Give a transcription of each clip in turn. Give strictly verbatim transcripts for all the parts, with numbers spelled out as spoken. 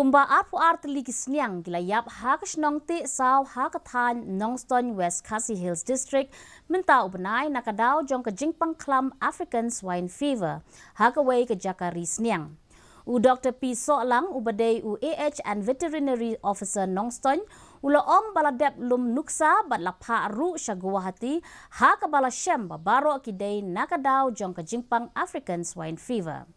Kumba arphew ar tylli ki sniang ki la ïap ha ka shnong Tehsaw ha ka thaiñ Nongstoiñ, West Khasi Hills District mynta u bnai na ka daw jong ka jingpang khlam African Swine Fever ha kawei ka jaka ri sniang. U Dr P Sohlang, uba dei u A H and Veterinary Officer Nongstoiñ, u la ong ba la dep lum nuksa bad la phah ruh sha Guwahati ha kaba la shem ba baroh ki dei na ka daw jong ka jingpang African Swine Fever.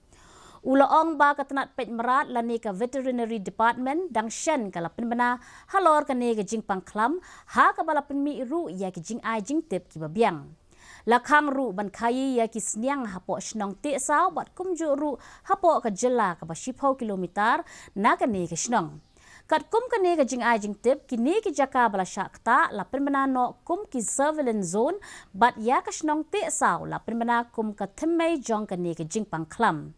U la ong ba ka tnat peit mrad lane ka Veterinary Department dang shen ka la pynbna halor kane ka jingpang khlam ha kaba la pynmih ruh ïa ki jingai jingtip kiba biang. La khang ruh ban khaïi ïa ki sniang hapoh shnong Tehsaw bad kumjuh ruh hapoh ka jylla kaba shiphew kilometer na kane ka shnong. Katkum kane ka jingai jingtip, kine ki jaka ba la shah ktah la pynbna noh kum ki surveillance zone bad ïa ka shnong Tehsaw la pynbna kum ka thymmei jong kane ka jingpang khlam.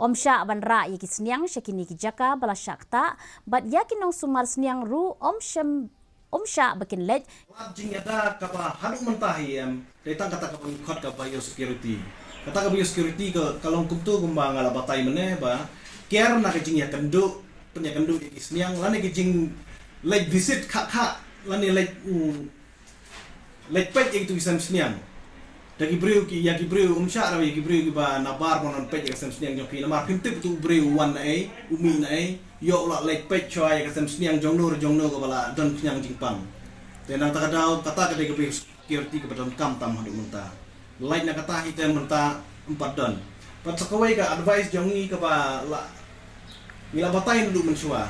Ym shah ban rah ïa ki sniang sha kine ki jaka ba la shah ktah bad ïa ki nongsumar sniang ruh ym shem ym shah ba kin leit. Lad jingïada kaba haduh mynta hi em, dei tang kata kaba ngi khot ka biosecurity. Kata ka biosecurity ka, ka long kumtu kumba nga la batai mynne ba kiar na ka jingïakynduh, pynïakynduh ïa ki sniang, lane ki jingleit visit khah khah, lane leit, mm, leit peit ïa kitu ki sem sniang. Da ki briew ki, ïa ki briew, ym shah rau ïa ki briew kiba nabar ban wan peit ïa ka sem sniang jong phi, namar phim tip utu u briew u wan na ei, u mih na ei, ïoh u la leit peit shuwa ïa ka sem sniang jong no re jong no kaba la don khñiang jingpang. Te nangta ka daw, kata ka dei ka biosecurity kaba donkam tam haduh mynta. Lait na kata hi te mynta ym pat don. Pat sa kawei ka advice jong ngi kaba la, ngi la batai naduh mynshuwa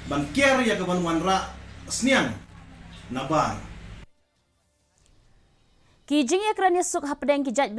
ban kiar ïa kaban wanrah sniang nabar. Ki jingïakren ïasuk hapdeng ki jait bynta